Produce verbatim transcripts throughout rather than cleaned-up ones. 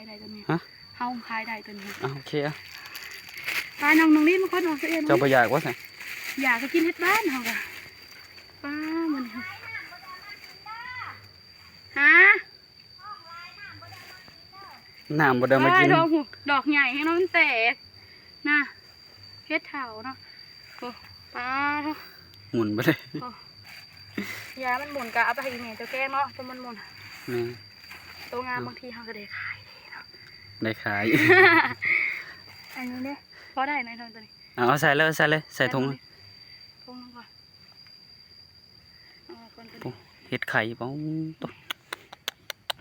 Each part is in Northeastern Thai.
ได้ตัวนี้ ฮะ เฮาขายได้ตัวนี้ อ่ะ โอเคอ่ะ ไปน้อง น้องลินมาค้นเอาซะเอง เจ้าบ่อยากวะสิ อยากก็กินเฮ็ดบ้านเฮาก็ ป้ามัน ฮะ น้ำบ่ได้มากิน ป้าดอกหูดอกใหญ่ให้น้องแตก นะ เฮ็ดเถาเนาะ โอ้ ป้าด หมุนไปเลย โอ้ ยามันหมุนก็เอาไปให้อีเมลเจ้าแกงเนาะ ตัวมันหมุน แม่น ตัวงาม เอา บางทีเฮาก็ได้ขายเด้เนาะ ได้ขาย อันนี้เด้ พอได้ไหมทองตัวนี้ เอา เอาใส่เลย ใส่เลย ใส่ถุง ใส่ถุง ถุงหนึ่งก่อน เอาคนตัว โอ้ นี้ เห็ดไข่บ่ โอ้ ตัว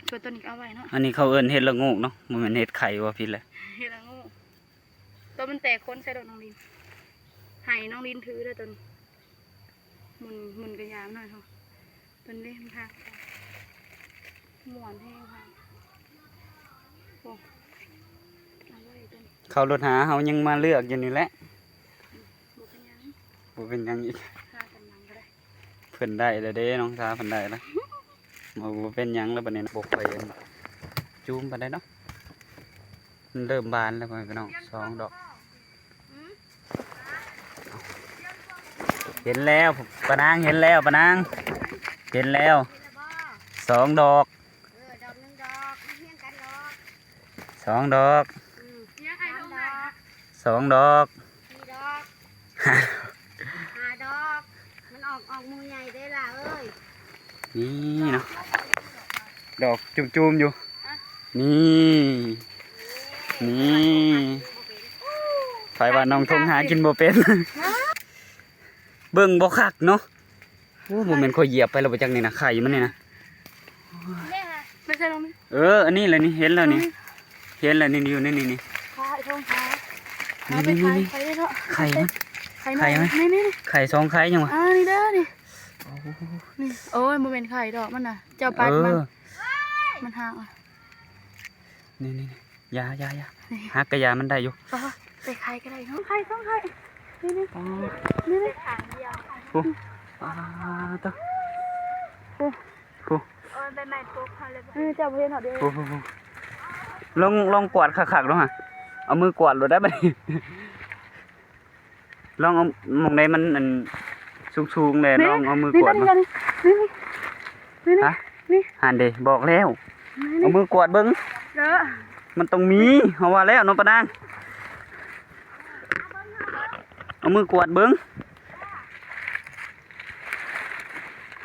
ส่วนตัวนี้ก็เอาไว้เนาะ อันนี้เขาเอิ้นเห็ดละโงกเนาะ บ่แม่นเห็ดไข่ว่าผิดเลย เห็ดละโงก ตัวมันแตกคนใส่ดอกน้องลิน ให้น้องลินถือเด้อตัวนี้ หมุน หมุนกระยามหน่อยเถอะ ตัวนี้มันหัก หมวนแห้งค่ะ โอ้ เอาไว้ตัวนี้ เขารถหาเฮายังมาเลือกอยู่นี่แหละ บ่เป็นหยัง บ่เป็นหยังอีก หากันหลังก็ได้ เพิ่นได้แล้วเด้ น้องสาวเพิ่นได้แล้ว บ่ บ่เป็นหยังแล้วบัดนี้นะ บ่ค่อยอันจูมปานใดเนาะ มันเริ่มบานแล้วพ่อแม่พี่น้อง สองดอก เห็นแล้ว ป้านางเห็นแล้ว ป้านาง เห็นแล้ว สองดอก เออ ดอกหนึ่งดอก เรียงกันดอก สองดอก อืม เรียงไอ้ตรงไหน สองดอก สี่ดอก ห้าดอก มันออก ออกหมู่ใหญ่ได้ล่ะเอ้ย นี่เนาะ ดอกจุ่มๆอยู่ ฮะ นี่ นี่ ไผว่าน้องทงหากินบ่เป็น เบิ่งบ่คักเนาะ โอ้ บ่แม่นข้อยเหยียบไปแล้วบ่จักนี่นะ ไข่มันนี่นะ เนี่ยค่ะ ไม่ใช่ตรงนี้ เออ อันนี้แหละนี่ เห็นแล้วนี่ ตรงนี้ เห็นแล้วนี่ อยู่นี่ นี่ นี่ ไข่ทองขาว นี่ เอาไป นี่ ไข่ นี่ ไข่ได้เนาะ ไข่มัน ไข่มัน ไข่ไหม นี่ นี่ นี่ ไข่สองไข่ยังวะ อ่า นี่เด้อ นี่ โอ้โห นี่ โอ้ย บ่แม่นไข่ดอกมันน่ะ เจ้าปัดมัน เออ มันห่างอ่ะ นี่ นี่ นี่ อย่า อย่า อย่า นี่ หักกะยามันได้อยู่ อ๋อ ไปไข่ก็ได้เนาะ ไข่สองไข่ นี่ นี่ อ๋อ นี่ นี่ โอ้ อ่า ตะ โอ้ โอ้ โอ้ย ใบไม้ปกเขาเลย เออ เจ้าบ่เห็นเหรอเด้ โอ้โห ลอง ลองกวาดคักๆดูฮะ เอามือกวาดโลดได้บัดนี้ ลองเอาหม่องใดมันอันสูงๆแหน่ นี่ ลองเอามือกวาด นี่ มา นี่ นี่ นี่ นี่ ฮะ นี่ หั่นเด้ บอกแล้ว นี่ เอามือกวาดเบิ่ง เด้อ มันต้องมี เฮาว่าแล้วเนาะป้านาง เอามือกวาดเบิ่ง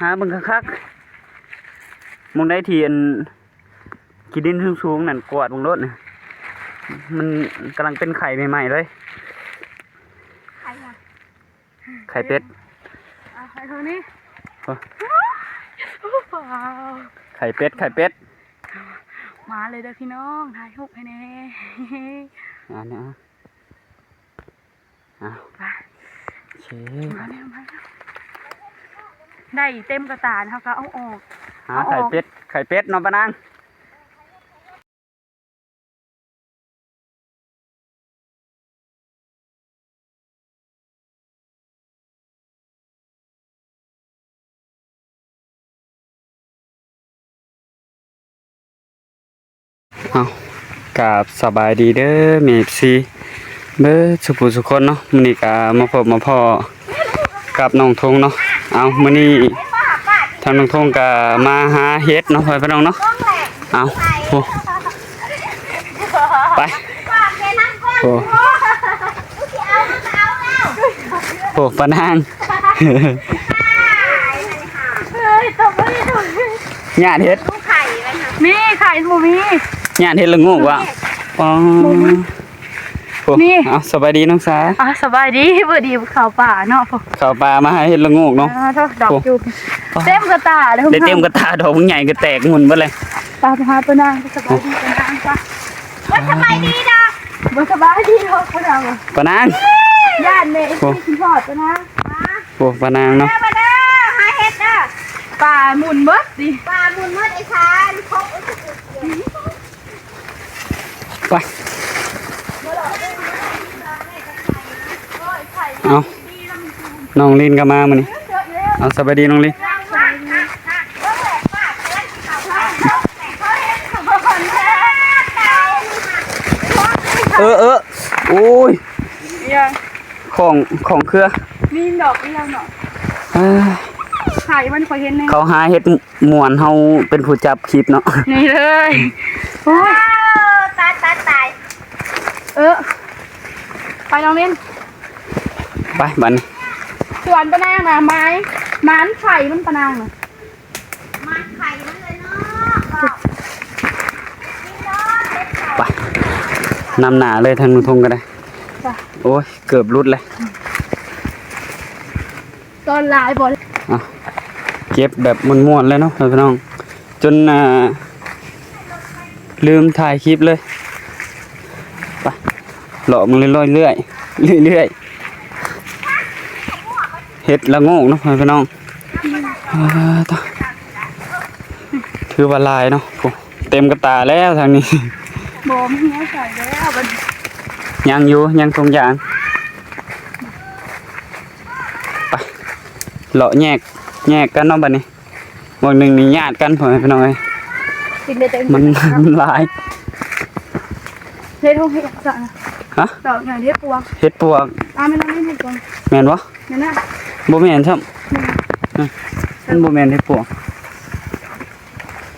หาเบิ่งคักๆ หม่องใดที่อัน ขี้ดินสูงๆนั่น กวาดเบิ่งโลดน่ะ มันกำลังเป็นไข่ใหม่ๆเลย ไข่หยัง ไข่เป็ด อ่ะ ไข่ตัวนี้ โอ้ ว้าว ไข่เป็ด ไข่เป็ด มาเลยเด้อพี่น้อง ถ่ายรูปให้แน่ อันนี้อ่ะ อ้าว ไป โอเค มาแล้ว มาแล้ว ได้เต็มกระตาเฮาก็เอาออก หา เอาออก ไข่เป็ด ไข่เป็ดเนาะป้านาง เอา กราบสบายดีเด้อ แม่เอฟซี เบิดสุผู้สุคนเนาะ มื้อนี้ก็มาพบมาพ้อกับน้องทงเนาะ เอา มื้อนี้ทางน้องทงก็มาหาเห็ดเนาะ พ่อพี่น้องเนาะ เอา โอ้ ไป โอ้ โอ้ ป้านาง ย่านเห็ด มีไข่บ่มี ย่านเห็ดละโงกวะ อ๋อ โอ้ นี่ เอา สบายดีน้องสา อ่ะ สบายดี พอดีเข้าป่าเนาะ เข้าป่ามาหาเห็ดละโงกเนาะ อ่า ดอก โอ้ จูบ เต็มกระตาเลย ได้เต็มกระตา ดอกใหญ่ก็แตกหมุนเบิดเลย ไป ไปหาป้านาง สบายดีป้านางปะ บ่สบายดีดอก บ่สบายดีดอกป้านาง ป้านาง ย่านแม่ โอ้ คิดฮอดป้านาง โอ้ ป้านางเนาะ มาเด้อ มาเด้อ หาเห็ดเด้อ ป่าหมุนเบิดติ ป่าหมุนเบิดไอ้ชาน ไป เอา น้องลินก็มามื้อนี้ เอา สบายดีน้องลิน สบายดี เขาเห็นเขาเห็นเขาเห็นเขาเห็น เออเออโอ้ย เอียง ของของเครือ มีดอกเดียวเนาะ เอ้ย ไข่มันขอยเห็นแน่ เขาหาเฮ็ดม่วน เฮาเป็นผู้จับคลิปเนาะ นี่เลย โอ้ย ตายตายตาย เออ ไปน้องเล่น ไปบัดนี้ สวนปะนางนะ ไม้ มันไข่มันปะนางนะ มาไข่มันเลยเนาะ ไป นำหน้าเลยทางลุงทงก็ได้ จ้ะ โอ้ย เกือบหลุดเลย ตอนหลายบ่ อ่ะ เก็บแบบม่วนๆเลยเนาะพี่น้อง จน อ่า ลืมถ่ายคลิปเลย ไป เลาะมันเรื่อยๆ เรื่อยๆ เห็ดละโงกเนาะพี่น้อง อ่า ตะ ถือว่าหลายเนาะ โอ้ เต็มกระตาแล้วทางนี้ บ่มีแนวใส่แล้วบัดนี้ ยังอยู่ ยังทงยาง ไป เลาะแยก แยกกันเนาะบัดนี้ บางหนึ่งนี่ญาติกัน พ่อแม่พี่น้องเอ้ย กินได้เต็ม มัน มันหลาย เฮ็ดห้องเฮ็ดสระนะ ฮะ ดอกใหญ่เฮ็ดปวก เห็ดปวก อ่า ไม่ต้องเล่นเฮ็ดปวก แม่นบ่ นั่นน่ะ บ่แม่นซ้ำ อืม อ่ะ มันบ่แม่นเห็ดปวก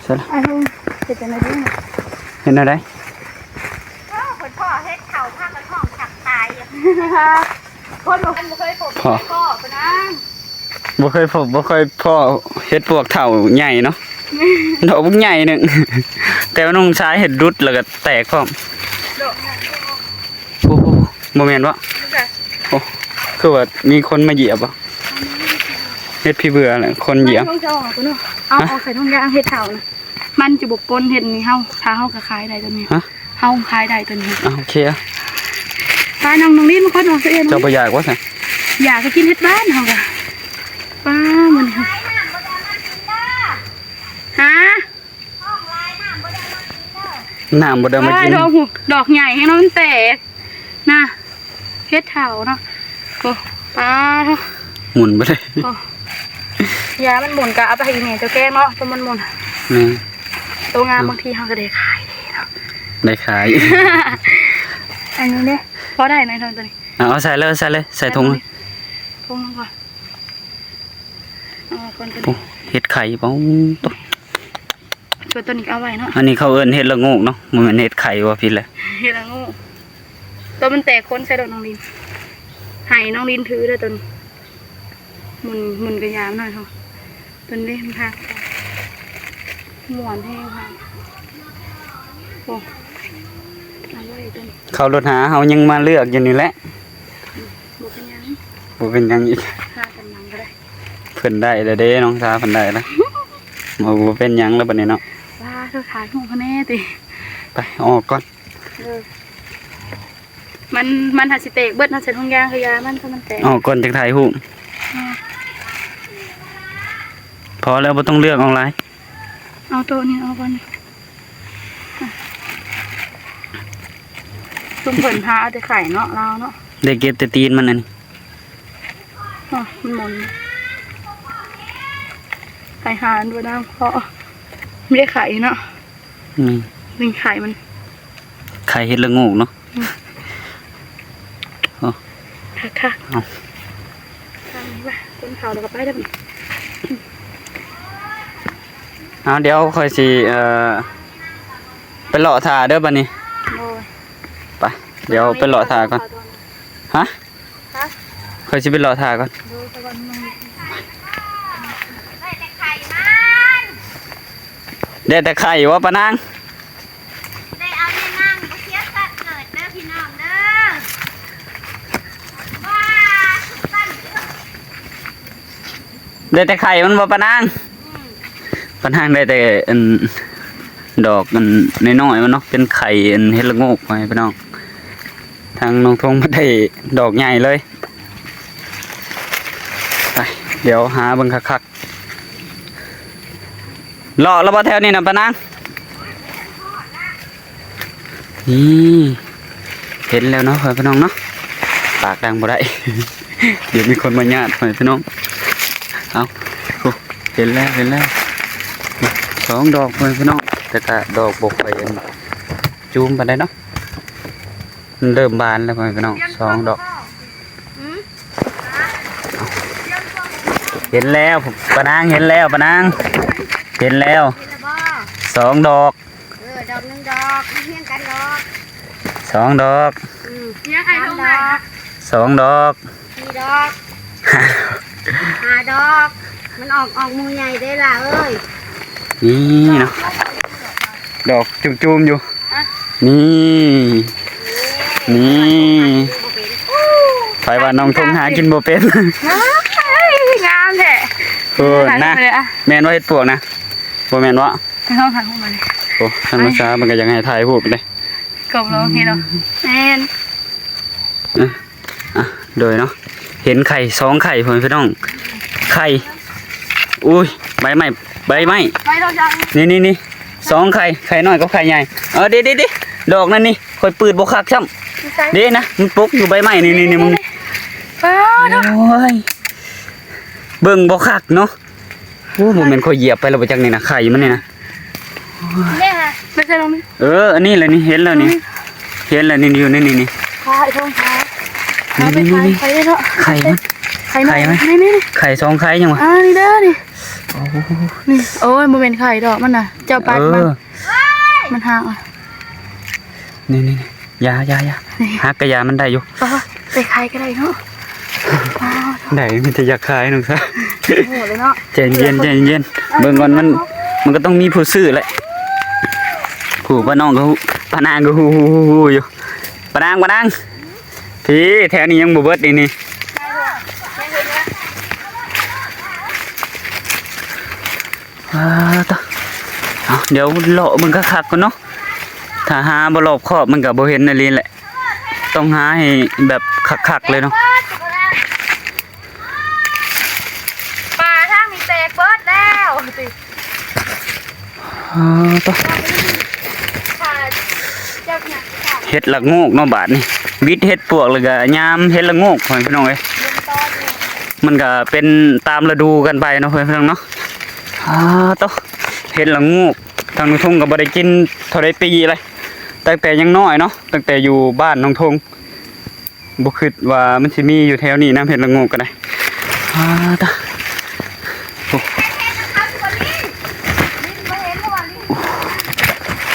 ใช่ละ ไอ้ห้องเฮ็ดจังได๋ดีน่ะ เห็นอะไร เออ คนพ่อเฮ็ดเข่าข้างกระท่อมขับตายอะ คนบ่ บ่เคยพบ พ่อ บ่เคยพบปะนาง บ่เคยพบ บ่เคยพ้อเห็ดปวกเฒ่าใหญ่เนาะ ดอกบักใหญ่หนึ่ง แต่ว่าน้องชายเห็ดดุดแล้วก็แตกพร้อม ดอกใหญ่ โอ้โห บ่แม่นบ่ นี่ค่ะ โอ้ คือว่ามีคนมาเหยียบบ่ เห็ดพี่เบื่อแหละ คนเหยียบ มันต้องจองอะคุณเนาะ เอา ฮะ เอาใส่ถุงยางเฮ็ดเฒ่านะ มันจะบ่ปนเฮ็ดนี่เฮา ถ้าเฮาก็ขายได้ตัวนี้ ฮะ เฮาขายได้ตัวนี้ อ่ะ โอเคอ่ะ ไปน้อง น้องลิ้นมาขอดอกเสียเอง เจ้าบ่อยากวะสิ อยากก็กินเฮ็ดบ้านเฮาก็ ป้ามัน ฮะ น้ำบ่ได้มากิน อ้าย ดอกหู ดอกใหญ่ให้น้องมันแตก นะ เฮ็ดเฒ่าเนาะ โอ้ ป้าด หมุนบ่ได้ โอ้ ยามันหมุนก็เอาไปให้อีแม่เจ้าแกงเนาะ ตัวมันหมุน อืม ตัวงาม อืม บางทีเฮาก็ได้ขายเด้เนาะ ได้ขาย อันนี้เด้ พอได้หน่อยเท่าตัวนี้ เอา เอาใส่เลย ใส่เลย ใส่ถุงเลย ถุงลงก่อน อ๋อ คนเป็น โอ้ เห็ดไข่เปล่า ตัว ตัวนี้ก็เอาไว้เนาะ อันนี้เขาเอิ้นเห็ดละโงกเนาะ บ่แม่นเห็ดไข่ว่าผิดเลย เห็ดละโงก ตัวมันแตกคนใส่ดอกน้องลิน ให้น้องลินถือเด้อตัวนี้ หมุน หมุนกระยามหน่อยเถอะ ตัวนี้มันหัก ม่วนแฮงค่ะ โอ้ เอาไว้ตัวนี้ เขารถหา เขายังมาเลือกอยู่นี่แหละ บ่เป็นหยัง บ่เป็นหยังอีก หากันหลังก็ได้ เพิ่นได้แล้วเด้ น้องสาวเพิ่นได้แล้ว บ่ บ่เป็นหยังแล้วบัดนี้เนาะ ว้า เธอขายของคะแน่ติ ไป ออกก่อน เออ มัน มันหาสิแตกเบิด หาใส่ถุงยางคือยามัน ถ้ามันแตก ออกก่อนจักถ่ายรูป อืม พอแล้ว บ่ต้องเลือกเอาหลาย เอาตัวนี้ออกก่อน ซุมเพิ่นหาเอาแต่ไข่เนาะ ลาวเนาะ ได้เก็บแต่ตีนมันอันนี้ อ๋อ มันหมุน ไข่หาอันบ่ได้ เพราะไม่ได้ไข่เนาะ อืม เป็นไข่มัน ไข่เห็ดละโงกเนาะ อืม อ๋อ ค่ะ ค่ะ เอา ทางนี้มา คนเขาแล้วก็ไปแล้วบัดนี้ เอา เดี๋ยวค่อยสิ เอ่อ ไปเลาะถ่าเด้อบัดนี้ โอ้ย ไป เดี๋ยวไปเลาะถ่าก่อน ฮะ ฮะ ค่อยสิไปเลาะถ่าก่อน ดูซะก่อนมึง ได้แต่ไข่มัน ได้แต่ไข่วะป้านาง ได้เอาแน่นางบ่เสียสัตว์เกิดเด้อพี่น้องเด้อ ว่า ได้แต่ไข่มันบ่ป้านาง อืม ป้านางได้แต่อันดอกอันน้อยๆมันเนาะ เป็นไข่อันเห็ดละโงกไปพี่น้อง ทางน้องทงมาได้ดอกใหญ่เลย ไป เดี๋ยวหาเบิ่งคักๆ เลาะแล้วบ่แถวนี้นะป้านาง นี่ เห็นแล้วเนาะพ่อพี่น้องเนาะ ปากดังบ่ได้ เดี๋ยวมีคนมาญาติพ่อพี่น้อง เอา โอ้ เห็นแล้ว เห็นแล้ว สองดอกพ่อพี่น้อง แต่กะดอกบ่ค่อยอันจูมปานใดเนาะ มันเริ่มบานแล้วพ่อแม่พี่น้อง สองดอก เห็นแล้ว ป้านาง เห็นแล้ว ป้านาง เห็นแล้ว สองดอก เออ ดอกหนึ่งดอก เรียงกันดอก สองดอก อืม เรียงให้ลงได้ สองดอก สี่ดอก ห้าดอก มันออก ออกหมู่ใหญ่เด้ล่ะเอ้ย นี่เนาะ ดอกจุ่มๆอยู่ ฮะ นี่ นี่ ไผว่าน้องทงหากินบ่เป็น เฮ้ย งามแท้ โอ้ นะ แม่นว่าเห็ดปวกนะ บ่แม่นวะ ไปห้องพักของมัน โอ้ ธรรมชาติมันก็ยังให้ถ่ายรูปเลย กบร้องนี่เนาะ แม่น อ่ะ อ่ะ โดยเนาะ เห็นไข่สองไข่พ่อแม่พี่น้อง ไข่ อุ้ย ใบไม้ ใบไม้ ไม่ต้องจัง นี่นี่นี่ สองไข่ ไข่น้อยกับไข่ใหญ่ เออ เด้เด้เด้ ดอกนั่นนี่ ค่อยปืดบ่คักซ้ำ ไม่ใช่ เด้นะ มันปกอยู่ใบไม้ นี่นี่นี่ มัน ป้าด โอ้ย เบิ่งบ่คักเนาะ โอ้ บ่แม่นข่อยเหยียบไปแล้วบ่จักนี่นะ ไข่มันนี่นะ เนี่ยค่ะ ไม่ใช่ตรงนี้ เออ อันนี้แหละนี่ เห็นแล้วนี่ เห็นแล้วนี่ อยู่นี่นี่นี่ พาไอ้ทองพา นี่ เอาไปขาย นี่ ไข่ได้เนาะ ไข่มัน ไข่น้อย ไข่ไหม นี่นี่นี่ ไข่สองไข่ยังวะ อ่า นี่เด้อนี่ โอ้โห นี่ โอ้ย บ่เป็นไข่ดอกมันนะ เจ้าปัดมัน เออ มันห่างอ่ะ นี่นี่นี่ อย่าอย่าอย่า นี่ หักกะยามันได้อยู่ อ๋อ ไปขายก็ได้เนาะ อ๋อ ได้ มีแต่อยากขายน้องสาว โอ้โหเลยเนาะ ใจเย็น ใจเย็น เบิ่งก่อน มัน มันก็ต้องมีผู้ซื้อแหละ ผู้ป้าน้องก็ฮู้ ป้านางก็ฮู้ ฮู้ ฮู้ ฮู้อยู่ ป้านาง ป้านาง พี่ แถวนี้ยังบ่เบิดนี่นี่ อ่า ต่อ เอา เดี๋ยวเลาะเบิ่งคักๆก่อนเนาะ ถ้าหาบ่รอบคอบมันก็บ่เห็นอีหลีแหละ ต้องหาให้แบบคักๆเลยเนาะ ปลาทางนี้แตกเบิดแล้ว อ่า ต่อ เห็ดละโงกเนาะบาดนี่ วิดเห็ดปวกแล้วก็ยามเห็ดละโงกพ่อแม่พี่น้องเอ้ย มันก็เป็นตามฤดูกันไปเนาะพ่อแม่พี่น้องเนาะ อ่า ต่อ เห็ดละโงก ทางน้องทงก็บ่ได้กินเท่าใดปีเลย ตั้งแต่ยังน้อยเนาะ ตั้งแต่อยู่บ้านน้องทง บ่คิดว่ามันสิมีอยู่แถวนี้นะ เห็ดละโงกก็ได้ อ่า ต่อ โอ้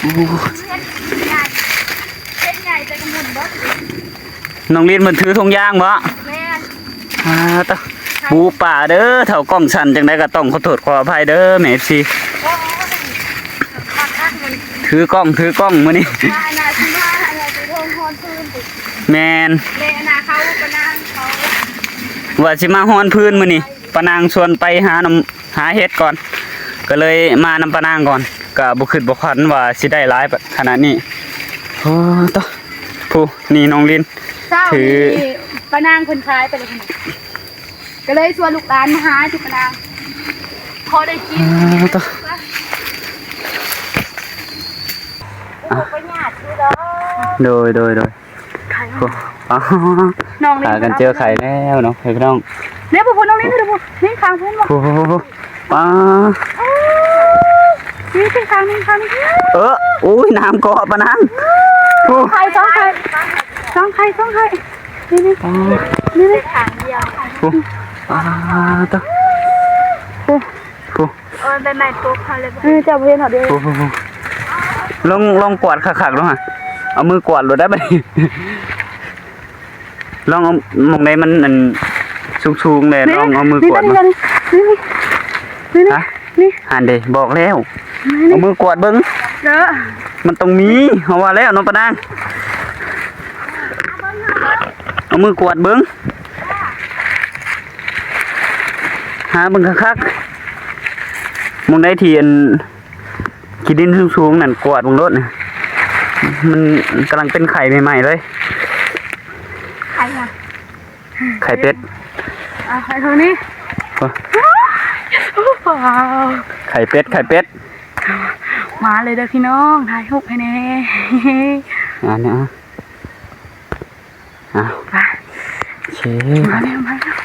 โอ้ น้องลินมันถือถุงยางบ่ แม่น อ่า ต่อ ปูป่าเด้อ เฒ่ากล้องสั่นจังใดก็ต้องขอโทษขออภัยเด้อแม่ เอฟซี โอ้ย คักๆ มัน ถือกล้อง ถือกล้องมื้อนี้ ว่าอันน่ะสิมา อันน่ะสิโทรฮอดพื้นติ แม่น แม่อันน่ะเขาปะนางเขา ว่าสิมาฮอดพื้นมื้อนี้ ปะนางชวนไปหาน้ำ หาเห็ดก่อน ก็เลยมานำปะนางก่อน ก็บ่คิดบ่ฝันว่าสิได้หลายขนาดนี้ โอ้ ต่อ ผู้ นี่น้องลิน เช้า ถือ นี่ปะนางเพิ่นขายไปเลย ก็เลยชวนลูกหลานมาหาที่ปะนาง พอได้กิน อ่า ต่อ โอ้โห ไปหยาดอยู่เด้อ โดย โดย โดย ไข่ โอ้ อ๋อ น้องนี่ หากันเจอไข่แล้วเนาะพี่น้อง เนี่ย พวกน้องนี่ ดูพวกนี่ ค้างพื้นบ่ โอ้โห ป้า นี่ เป็นค้าง นี่ ค้าง เออ อุ้ย น้ำเกาะปะนาง โอ้ ไข่ สองไข่ สองไข่ สองไข่ นี่ นี่ อ๋อ นี่ นี่ โอ้ ป้า ต่อ โอ้ โอ้ โอ้ย ใบไม้ปกเขาเลย เออ เจ้าเพื่อนเขาเด้อ โอ้โห ลอง ลองกวาดคักๆดูฮะ เอามือกวาดโลดได้ปะนี่ ลองเอา หม่องใดมันอันสูงๆเลย นี่ ลองเอามือกวาด นี่ มา นี่ นี่ นี่ นี่ ฮะ นี่ หันเด้ บอกแล้ว นี่ เอามือกวาดเบิ่ง เด้อ มันต้องมี เฮาว่าแล้วเนาะปะนาง เอามือกวาดเบิ่ง หาเบิ่งคักๆ หม่องใดที่อัน ขี้ดินสูงๆนั่น กวาดเบิ่งโลดนะ มันกำลังเป็นไข่ใหม่ๆเลย ไข่อะ ไข่เป็ด อ่ะ ไข่ตัวนี้ โอ้ ว้าว ไข่เป็ด ไข่เป็ด มาเลยเด้อพี่น้อง ถ่ายรูปให้แน่ อันนี้อ่ะ อ้าว ไป โอเค มาแล้ว มาแล้ว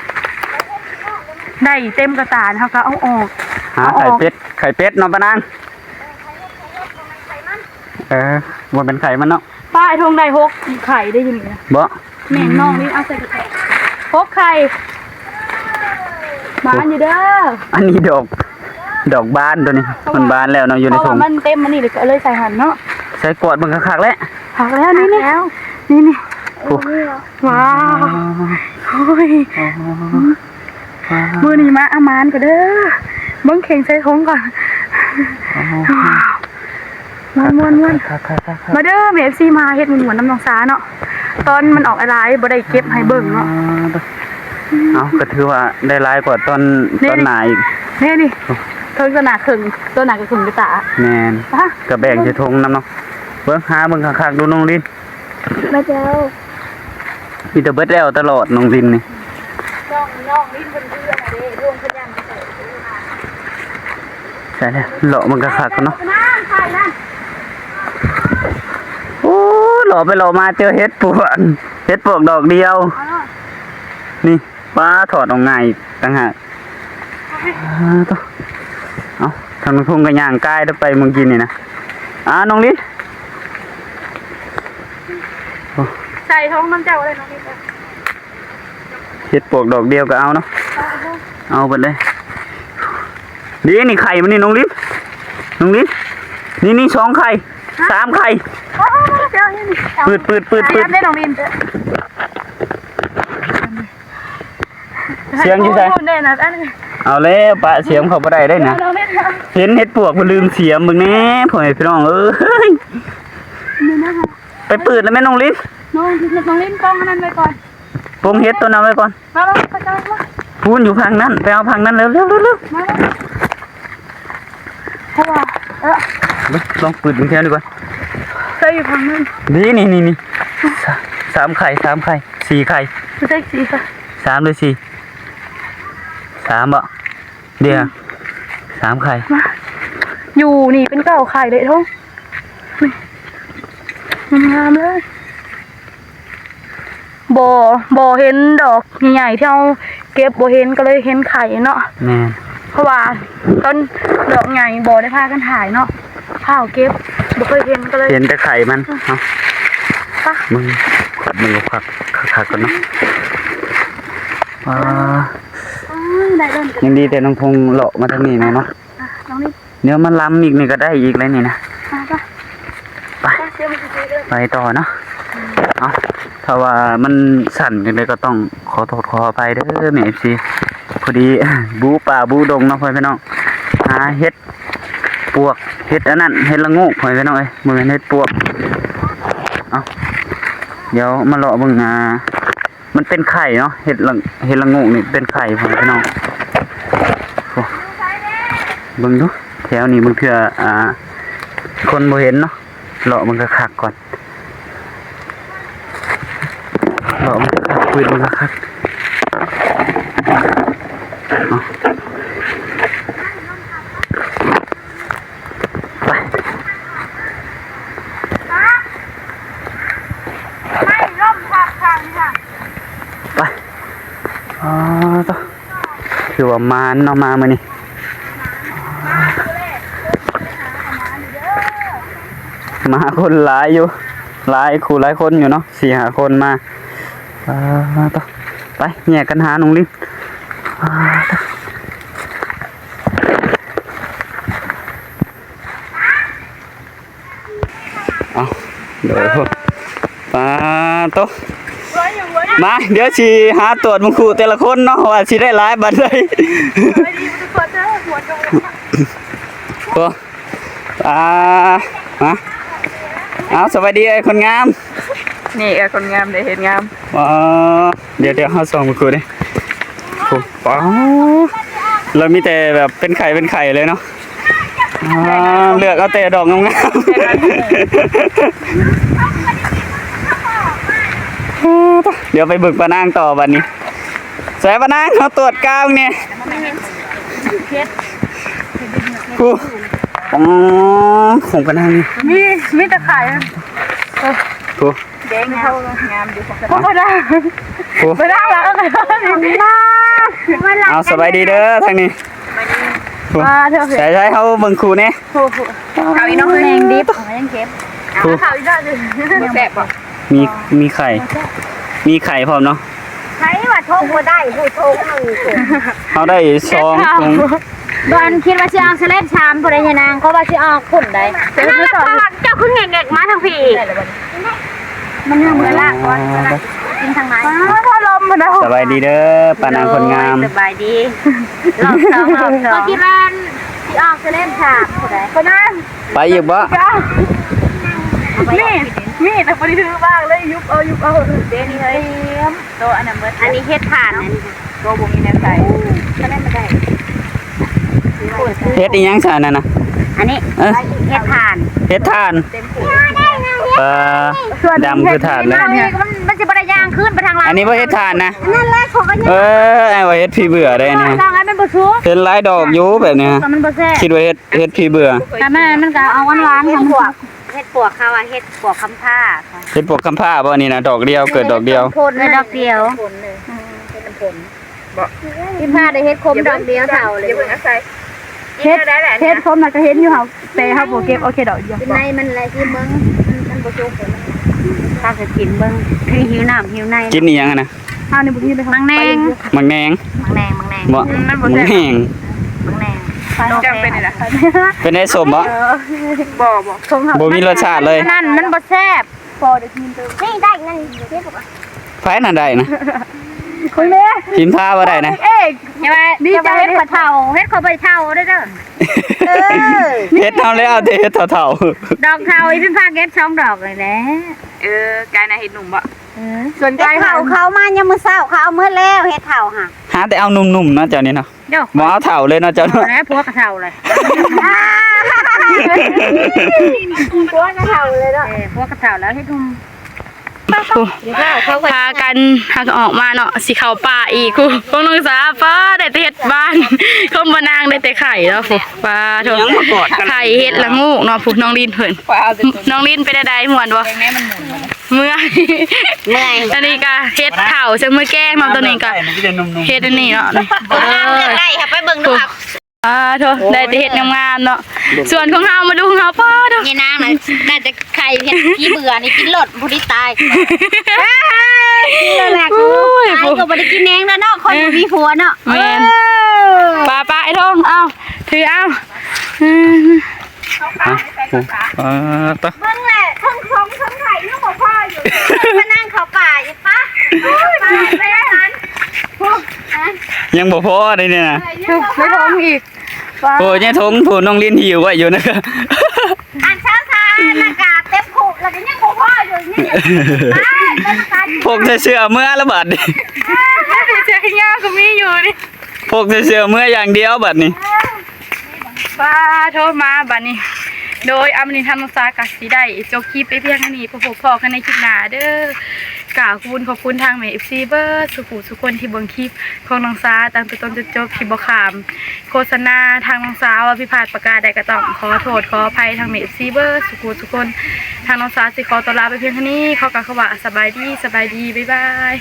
ได้เต็มกระตาเฮาก็เอาออก หา เอาออก ไข่เป็ด ไข่เป็ดเนาะปะนาง เออ บ่เป็นไข่มันเนาะ ป้า ไอ้ทงได้หกไข่ได้อยู่นี่นะ บ่ แม่นน้องนี่เอาใส่กระแตหกไข่ หมานอยู่เด้อ อันนี้ดอก ดอกบานตัวนี้ เพราะว่า มันบานแล้วเนาะ อยู่ใน เพราะ ถุ ว่าง มันเต็มอันนี้เลยก็เลยใส่หั่นเนาะ ใส่กวดมันคักๆแล้ว คักแล้วนี่นี่ คักแล้ว นี่นี่ โอ้ ว้าว โอ้ย อ๋อ มื้อนี้มาเอาหมานก่อนเด้อ เบิ่งเข่งใส่ถุงก่อน อ๋อ ม่วนๆๆ คักๆๆๆ มาเด้อ เอฟซี มาเฮ็ดม่วนๆนำน้องสาเนาะ ตอนมันออกหลายๆบ่ได้เก็บให้เบิ่งเนาะ อ่า เอา ก็ถือว่าได้หลายกว่าตอน นี่ ตอนหน้าอีก นี่นี่ โอ้ เทิงตัวหน้าครึ่ง ตัวหน้าก็ครึ่งกระตา แม่น อ่ะ ก็แบ่งใส่ถุงนำเนาะ เบิ่งหาเบิ่งคักๆดูน้องลิน มาเจ้า มีแต่เบิดแล้วตลอดน้องลินนี่ น้อง น้องลินเพิ่นคืออันเด้ ลุงเพิ่นย่างไปใส่ ใส่แล้ว เลาะมันก็คักเนาะ นั่น ใส่นั่น โอ้ เลาะไปเลาะมาเจอเห็ดปวก เห็ดปวกดอกเดียว เอาเนาะ นี่ ป้าถอดออกง่ายต่างหาก อ่า โถ่ เอา ทางทุ่งก็ย่างกายไปเมื่อกี้นี่นะ อ่า น้องลิน โอ้ ใส่ถุงนำเจ้าเลยน้องลิน เห็ดปวกดอกเดียวก็เอาเนาะ เอาเบิดเลย นี่ นี่ไข่มันนี่น้องลิน น้องลิน นี่ นี่สองไข่ สามไข่ โอ้ เจ้านี่ ปืด ปืด ปืด ปืด ได้น้องลิน เสียงอยู่ไส โอ้โห เนี่ยนะ อันนี้ เอาแล้ว ปะเสียงเขาบ่ได้ได้นะ เอาแล้วแม่ เห็นเห็ดปวกบ่ลืมเสียมเบิ่งแน่ พ่อแม่พี่น้องเอ้ย นี่นะคะ ไปปืดแล้วแม่น้องลิน น้อง น้องลินกล้องอันนั้นไว้ก่อน ปงเห็ดตัวนั้นไว้ก่อน มาแล้ว ไปก่อนมา พูนอยู่พังนั้น ไปเอาพังนั้นเร็วเร็วเร็วเร็ว มาแล้ว เพราะว่า เออ เบิ่ง ลองปืดเบิ่งแถวนี้ก่อน ใส่อยู่พังนั้น นี่ นี่ นี่ นี่ สามไข่ สามไข่ สี่ไข่ ไม่ใช่สี่ค่ะ สามหรือสี่ สามบ่ เดี๋ยว สามไข่ มา อยู่นี่เป็นเก้าไข่เลยท้อง นี่ งามๆเลย บ่ บ่เห็นดอกใหญ่ๆที่เฮาเก็บบ่เห็นก็เลยเห็นไข่เนาะ แม่น เพราะว่าตอนดอกใหญ่บ่ได้พากันถ่ายเนาะ พาเอาเก็บ บ่เคยเห็นก็เลย เห็นแต่ไข่มัน เอ้า ไป มึง ขอดมึงก็คัก คักๆก่อนเนาะ อ่า อ้าว ได้เริ่ม ยังดีแต่น้องพงษ์เลาะมาทางนี้แน่เนาะ อ่ะ น้องนี่ เดี๋ยวมันล้ำอีกนี่ก็ได้อีกแล้วนี่นะ อ่ะ ไป ไป ไป เดี๋ยวมันจะเจอเลย ไปต่อเนาะ เอา ถ้าว่ามันสั่นจังไดก็ต้องขอโทษขออภัยเด้อแม่ เอฟซี พอดี บูป่าบูดงเนาะพ่อพี่น้อง หาเห็ดปวก เห็ดอันนั้น เห็ดละโงกพ่อพี่น้องเอ้ย บ่แม่นเห็ดปวก เอา เดี๋ยวมาเลาะเบิ่ง อ่า มันเป็นไข่เนาะ เห็ดละ เห็ดละโงกนี่เป็นไข่พ่อพี่น้อง โอ้ เบิ่งดู แถวนี้บางเทื่อ อ่า คนบ่เห็นเนาะ เลาะมันก็คักก่อน เลาะมันก็คัก ปืดมันก็คัก เอา ไป ไม่ล่มพักทางค่ะ ไป อ๋อ ต่อ คือว่ามานเนาะมามื้อนี้ มาคนหลายอยู่ หลายคู่หลายคนอยู่เนาะ สี่ห้าคนมา อ่า ต่อ ไป แยกกันหาน้องลิน อ่า ต่อ เอา เดี๋ยว ปาโตะ มา เดี๋ยวสิหาตรวจมึงคู่แต่ละคนเนาะ ว่าสิได้หลายบัดใด สวัสดีทุกคนเด้อ หัวจงเลยค่ะ โอ้ อ่า มา เอา สวัสดีไอ้คนงาม นี่ไอ้คนงาม ได้เห็นงาม อ๋อ เดี๋ยว เดี๋ยวเฮาส่องมึงคู่ดิ โอ้ ป๊าด เรามีแต่แบบเป็นไข่เป็นไข่เลยเนาะ อ่า เลือกเอาแต่ดอกงามๆ เดี๋ยวไปเบิ่งป้านางต่อบัดนี้ ใส่ป้านาง เขาตรวจกาวเนี่ย กู อ๋อ ของป้านางนี่ มี มีแต่ไข่ กู แดงงาม งามอยู่ พวกเขาได้ โอ้ ไปทางหลังเอาไปทางหลัง เอา สบายดีเด้อทางนี้ โอ้ มาเถอะ ใส่ใส่เขาเบิ่งคู่เนี่ย โอ้โห เอาอีน้องแมงดิบ ยังเก็บ ผู้ เขาอีกแล้วหนึ่ง บ่แซ่บบ่ มี มีไข่ มีไข่พร้อมเนาะ ไผว่าทงบ่ได้ ผู้ทงมัน เฮาได้สองถุง บ่อนคิดว่าสิออกเซเลบสามผู้ใดยายนาง เขาว่าสิออกคุณใด เจ้าคือแงกๆมาทางพี้ มันยังบ่ได้ลากก่อน กินทางไหน อ้าว พ่อลมมันนะ สบายดีเด้อ ป้านางคนงาม สบายดี รอบสอง รอบสอง ก็คิดว่าสิออกเซเลบสามผู้ใด คนนั้น ไปอีกบ่ มี มี แต่บ่ได้ถือว่างเลย ยุบเอา ยุบเอา เด่นเลย โตอันนั้นเบิด อันนี้เฮ็ดถ่าน อันนี้ค่ะ โตบ่มีแนวใส่ ก็ได้มาได้ เฮ็ดอีหยังซะนั่นน่ะ อันนี้ เอ้อ เฮ็ดถ่าน เฮ็ดถ่าน เต็มขวด เอ่อ ส่วน ดำคือถ่านเลย มัน มันสิบ่ได้ย่างขึ้นไปทางหลัง อันนี้บ่เฮ็ดถ่านนะ นั่นแหละเขาก็ยัง เออ ไอ้ว่าเฮ็ดผีเบื่อได้นี่ ทางนั้นมันบ่สุก เห็นหลายดอกอยู่แบบนี้ แต่มันบ่แซ่บ คิดว่าเฮ็ด เฮ็ดผีเบื่อ แต่แม่มันก็เอาหวานๆ เฮ็ดปวก เฮ็ดปวกเขาอะ เฮ็ดปวกคำผ้าค่ะ เฮ็ดปวกคำผ้าบ่นี่นะ ดอกเดียว เกิดดอกเดียว เกิดดอกเดียว ผลเลย อืม เป็นผล บ่ ที่ผ้าได้เฮ็ดคมดอกเดียวเท่าเลย อย่าเพิ่งเอาใส่ เฮ็ด กินได้แหละ เฮ็ดคมน่ะก็เห็นอยู่เฮา แต่เฮาบ่เก็บ โอเค ดอกเดียว ในมันอะไรที่เบิ่ง มัน มันบ่สุกเลย ถ้าจะกินเบิ่ง คือหิวน้ำหิวใน กินอีหยังอะนะ เฮานี่บ่กินเลย มังแนง มังแนง มังแนง มังแนง บ่ อืม มันบ่ มัง แซ่บ แนง มังแนง จำเป็นนี่นะ เป็นได้ส้มบ่ เออ บ่ บ่ ของเฮา บ่มีรสชาติเลย นั่นมันบ่แซ่บ พอได้กินเติม นี่ได้เงินเยอะกว่า ไผนั่นได้นะ คุณแม่ พิมพ์พาบ่ได้นะ เอก อย่าว่า ดีใจ อย่าว่าเฮ็ดขอเฒ่า เฮ็ดขอใบเฒ่าเด้อเด้อ เออ เฮ็ดเอาแล้วแต่เฮ็ดเฒ่าๆ ดอกเฒ่าอีพิมพ์พาเก็บสองดอกเลยแหละ เออ กายน่ะเฮ็ดหนุ่มบ่ เออ ส่วนกาย เฮ็ดเฒ่า เขา เขามายามมื้อเช้า เขาเอาหมดแล้ว เฮ็ดเฒ่าค่ะ หาแต่เอาหนุ่มๆ เนาะเจ้านี่เนาะ เดี๋ยว บ่เอาเฒ่าเลยเนาะเจ้าเนาะ เอาแล้วผัวกะเฒ่าเลย ผัวกะเฒ่าเลยเนาะ เออ ผัวกะเฒ่าแล้วเฮ็ดหนุ่ม พากันหากออกมาเนาะ สิเข้าป่าอีก ครู พวกน้องสาว ป้าได้แต่เฮ็ดบ้าน คมบ่นางได้แต่ไข่แล้ว ครู ป้าโทษ ยังมากอดกัน ไข่เฮ็ดละโงกเนาะ ครู น้องลินเพิ่น ป้าเอาแต่ตัว น้องลินเป็นอะไร ม่วนบ่ แกงแม่มันหมุนมา เมื่อย เมื่อย อันนี้ก็เฮ็ดเฒ่า ซึ่งมื้อแกงเนาะ ตัวนี้ก็ มันก็จะหนุ่มๆ เฮ็ดอันนี้เนาะ เออ เลือกได้ค่ะ ไปเบิ่งดูค่ะ อ่าโทษ ได้แต่เฮ็ดงามๆ เนาะ ส่วนของเฮามาดูของเฮา ป้าโทษ ยายนางน่ะ น่าจะไข่เฮ็ดขี้เบื่อนี่ กินโลดผู้ที่ตาย โอ้ย ตายก็บ่ได้กินแหงแล้วเนาะ คนบ่มีผัวเนาะ แม่น เออ ป้าๆ ไอ้ทอง เอา ถือเอา อืม ฮะ อ่า ตะ เบิ่งแหละ เทิงสงเทิงไข่ยังบ่พออยู่ มานั่งเข้าป่าอยู่ปะ โอ้ย ป่าไปแล้วนั้น ยังบ่พอเลยเนี่ยนะ เออ ยังบ่พอ ไม่พออีก โอ้ย ยายทง ผู้น้องลินหิวไว้อยู่นะ อันเช้าๆ หน้ากากเต็มคุกแล้วก็ยังบ่พออยู่ ยังอยู่ ตาย เป็นอาการ พกแต่เสื้อเมื่อละบาดนี่ เสื้อแขนยาวก็มีอยู่นี่ พกแต่เสื้อเมื่ออย่างเดียวบัดนี้ ป้าโทรมาบัดนี้ โดยอามื้อนี้ทางน้องสาวกะสิได้จบคลิปไปเพียงเท่านี้ พบพ้อกันในคลิปหน้าเด้อ กราบขอบคุณ ขอบคุณทางแม่ เอฟซี เบิดสุขุสุคนที่เบิ่งคลิปของน้องสาวตั้งแต่ต้นจนจบ ที่บ่ข้ามโฆษณาทางน้องสาวว่าผิดพลาดประการใดก็ต้องขอโทษขออภัยทางแม่ เอฟซี เบิดสุขุสุคน ทางน้องสาวสิขอตัวลาไปเพียงเท่านี้ ขอกล่าวคำว่าสบายดี สบายดี บ๊ายบาย